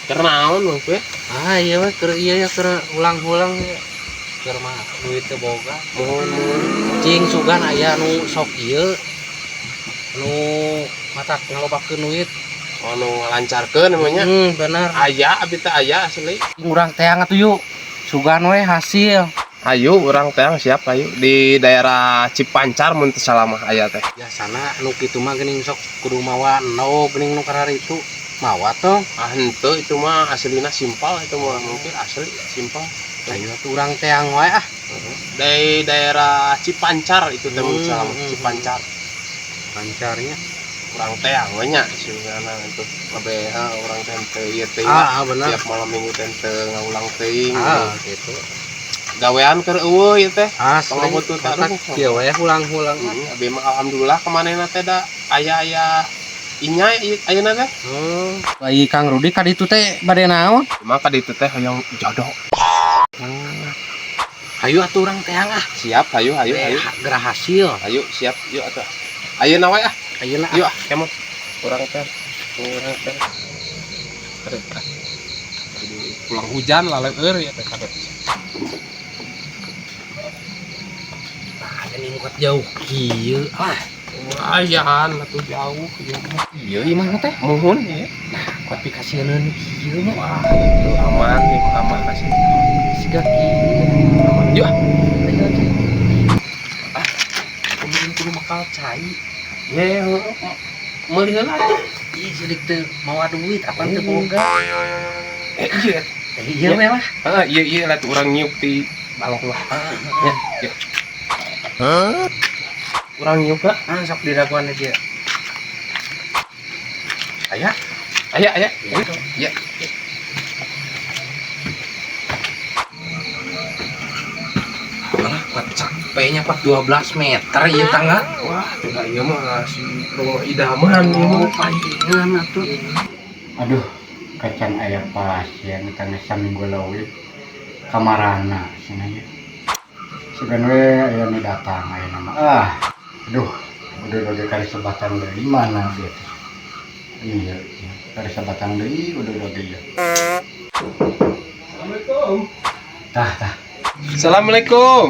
Keur naon Mang Pir? Ah iya we keur ieu ya keur ulang-ulang ya. Keur mah duit teu boga. Mohon mohon. Cing sugan aya nu sok ieu. Nu matak ngalobakeun duit. Oh, nu ngalancarkeun namanya. Bener. Aya abi teh aya asli. Urang teang atuh yuk. Sugan we hasil. Ayo urang teang siap ayo di daerah Cipancar mun teu salah mah aya teh. Biasana nu kitu mah geuning sok kudu mawa no geuning nu kararitu. Mawa toh. Ah henteu itu mah aslina simpel itu mah mungkin asli simpel. Ayo atuh urang teang wae ah. Dari daerah Cipancar itu teh mun salah mah Cipancar. Pancarnya. Urang teang we nya sugana itu. Kabeh urang teh teu ieu teuing. Ah, bener. Tiap malam minggu teh teu ngaulang teuing. Ah, gitu. Gawean keur eueuh ieu teh. Asli. Pangabutuh teh aduh. Kieu we hulang-hulang. Abi mah alhamdulillah kamanehna teh da aya-aya inya ayeuna teh. Ai Kang Rudi ka ditu teh bade naon? Mah ka ditu teh hoyong jodoh. Hayu atuh urang teang ah. Siap, hayu hayu hayu. Gerah hasil. Ayo siap, yuk atuh. Ayeuna wae ah. Ayeuna. Yuk ah, kemot. Urang teh. Urang teh. Aduh, ah. Jadi pulang hujan laleur ya teh kaget. Ah, geuning kuat jauh kieu ah. Lumayan atuh jauh ieu mah. Ieu imah teh. Muhun ieu. Nah, kuat pikasieun kieu mah. Wah, itu aman ieu mah aman kasih. Siga kieu. Aman. Yuk ah. Ayo teh. Ah, kudu kudu makal cai. Ye, heueuh. Meuli heula atuh. Ih, sidik teu mawa duit apaan teu boga. Iya. Iya we lah. Heeh, iya iya lah tuh urang nyiuk di balong lah. Ya, yuk. Urang nyiuk lah. Ah, sok diraguan dia. Aya? Aya, aya. Ya. Alah, kuat capeknya kuat 12 meter ieu tangga. Wah, tidak ieu mah si rumah idaman ieu mah. Oh, palingan atuh. Aduh, kacang aya pasien tangga saminggu leuwih kamarana cenah nya. Sugan we aya nu datang ayeuna mah. Ah, aduh, udah oge kali sebatang deui mana dia teh. Iya, iya, kali sebatang deui udah oge ieu. Assalamualaikum. Tah, tah. Assalamualaikum.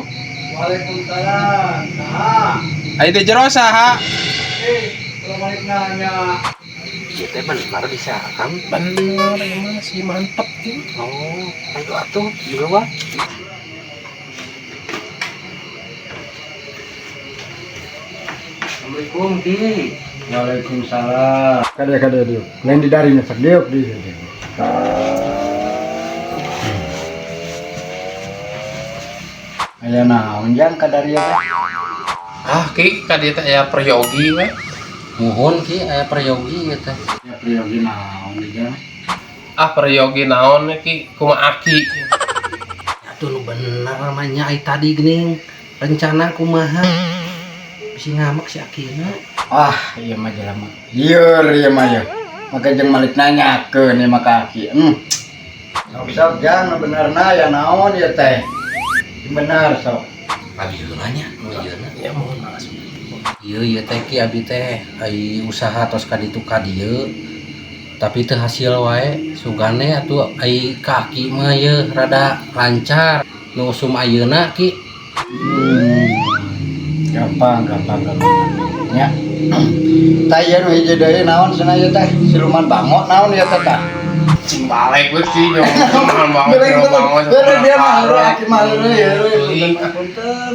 Waalaikumsalam. Saha? Aya di jero saha? Kalau balik nanya. Ieu teh bener bisa kan? Bener ieu mah si mantep ieu. Oh, ayo atuh juga wah. Assalamualaikum Ki. Waalaikumsalam. Kade kade diuk. Lain di darinya sok diuk di. Aya naon jang ka daria teh? Ah, Ki, ka dieu teh aya peryogi we. Muhun Ki aya peryogi ieu teh. Ya peryogi naon di jang? Ah, peryogi naon Ki? Kumaha aki? Atuh nu bener mah nya ai tadi geuning rencana kumaha? Bisi ngamek si akina. Ah, ieu mah jelema. Lieur ieu mah ieu. Maka jeung malik nanyakeun ieu mah ka aki. Sok sok jang nu benerna ya naon ieu teh? Bener sok. Abi heula nya, nu ieuna. Ya mohon maaf. Ieu ieu teh Ki abi teh ai usaha tos ka ditu ka dieu. Tapi teu hasil wae sugane atuh ai ka aki mah ieu rada lancar. Nu usum ayeuna Ki. Gampang gampang gampang. Nya. Tah ieu nu hiji deui naon cenah ieu teh? Siluman bango naon ieu teh tah? Cing balik we Ki, siluman bango. Bener dia mah heureuy aki mah heureuy heureuy. Punten.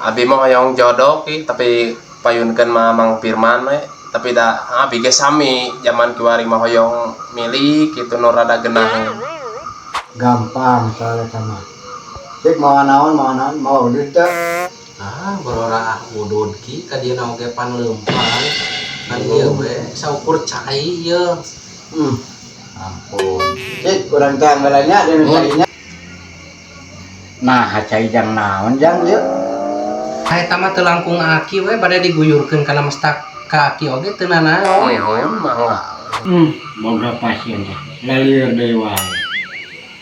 Abi mah hoyong jodoh Ki, tapi payunkeun mah Mang Firman we. Tapi da abi ge sami zaman kiwari mah hoyong milik kitu nu rada genah. Gampang soalnya sama. Cik mau naon mau naon mau duit teh. Ah, borora udud Ki ka dieu oge pan leumpang. Kan ieu we saukur cai ieu. Ampun. Cik urang teh anggalannya deui nu cainya. Nah, cai jang naon jang ieu? Ah, eta mah teu langkung aki we bade diguyurkeun kana mestak ka aki oge teu nanaon. Mangga. Boga pasien teh. Lalieur deui wae.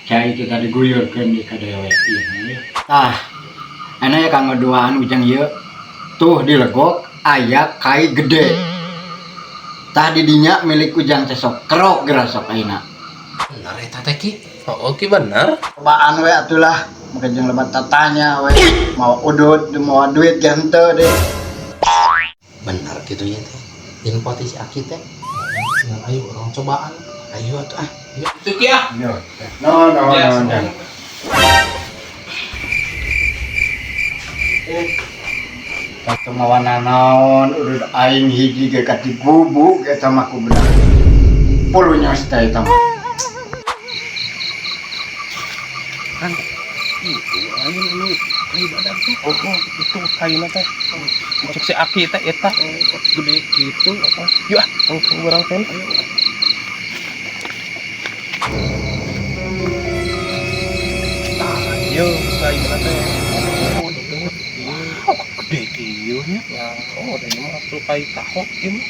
Cai kita diguyurkeun di ka dewek ieu. Tah. Ana ya kanggo duaan ujang ieu. Tuh dilegok aya kai gede. Tah di dinya milik ujang teh sok kerok geura sok ayeuna. Bener eta teh, Ki. Oh, oke bener. Cobaan we atulah, maka jeung lebat tatanya we. Mau udut, mau duit ge henteu deh. Bener gitu ya teh. Info ti si Aki teh. Nah, ayo urang cobaan. Ayo atuh ah. Itu Ki ah. Yo. No no Ya, no. No. Satu mawana naon udut aing hiji ge katigubuk eta mah ku bener. Pulunya teh eta mah. Kan itu aing anu kayu badan teh. Oh, itu kayuna teh. Cek si Aki teh eta Gede gitu. Yuk ah, langsung urang teh. Tah, ieu kayuna teh. Oh, itu. Oh, gede kieu nya. Ya, oh, da ieu mah atuh kai taho ieu mah.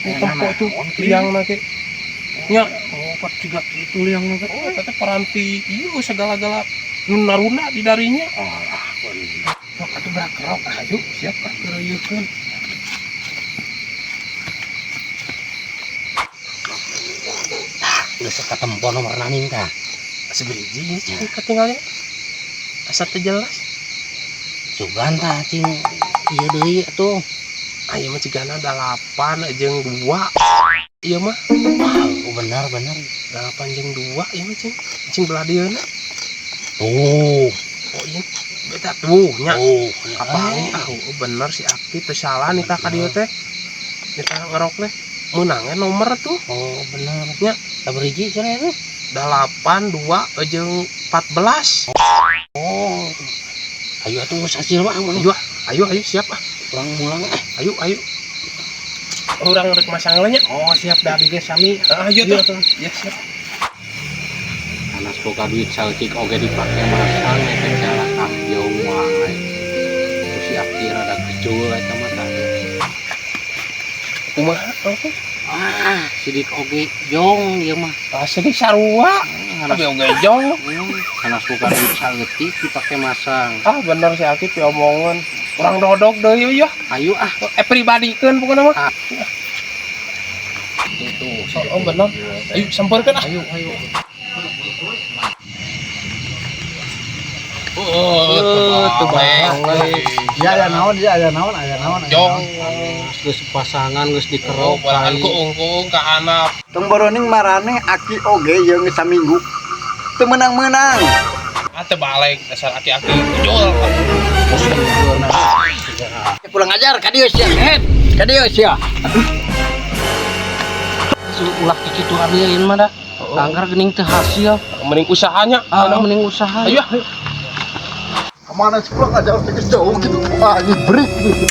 Ini tempo tuh liangna ge. Nya, Oh, pat juga kitu liangna teh. Oh, eta teh paranti ieu segala-gala nu naruna di darinya. Oh, ah, bener. Sok atuh berak kerok, ayo siap ah kereuyekeun. Geus katempo nomor naning tah. Asa berhiji cing katinggalnya. Asa teu jelas. Sugan tah cing ieu deui atuh. Ayo mah cigana 8 jeung 2. Ieu mah Wow, bener bener. 8 jeung 2 ieu mah cing. Cing belah dieuna. Tuh. Oh iya. Beta tuh nya. Tuh. Apaan ah oh, bener si Aki teu salah nih ka dieu teh. Nita ngerok teh meunangnya nomor tuh. Oh, bener. Nya. Sabariji cenah itu? 8 2 jeung 14. Oh. Ayo atuh geus hasil mah mun. Ayo ah, ayo ayo siap ah. Urang mulang ah. Ayo ayo. Urang rek masang nya. Oh, siap da abi ge sami. Ah, ayo Iya, tuh. Ya siap. Anas boga duit saeutik oge dipake masang eta cara jauh wae. Terus si Aki rada kecul eta mah tah. Kumaha oke. Ah, sidik oge jong ieu mah. Ah, sedih sarua. Anas Tapi oge jong. Anas boga duit saeutik dipake masang. Ah, bener si Aki piomongan. Urang dodok deui ya. Ayo ah. Pribadikeun pokona mah. Ah. Tuh, tuh. Oh, bener. Ayo sampeurkeun ah. Ayo, ayo. Oh, tuh balik. Ya aya naon, ya aya naon, aya naon. Aya Jong. naon. Geus pasangan geus Oh, dikerok balahan kai. ku ungkung ka anak. Tong boroning marane aki oge jeung saminggu. Teu meunang-meunang. Ah, teu balik dasar aki-aki ujul. Pulang ajar ka dieu sia. Eh, ka dieu sia. Ulah kitu abi ieu mah dah. Anggar geuning teu hasil. Mending usahanya. Ah, mending usaha. Ayo. Kemana sih pulang ajar teh geus jauh gitu. Ah, ini break gitu.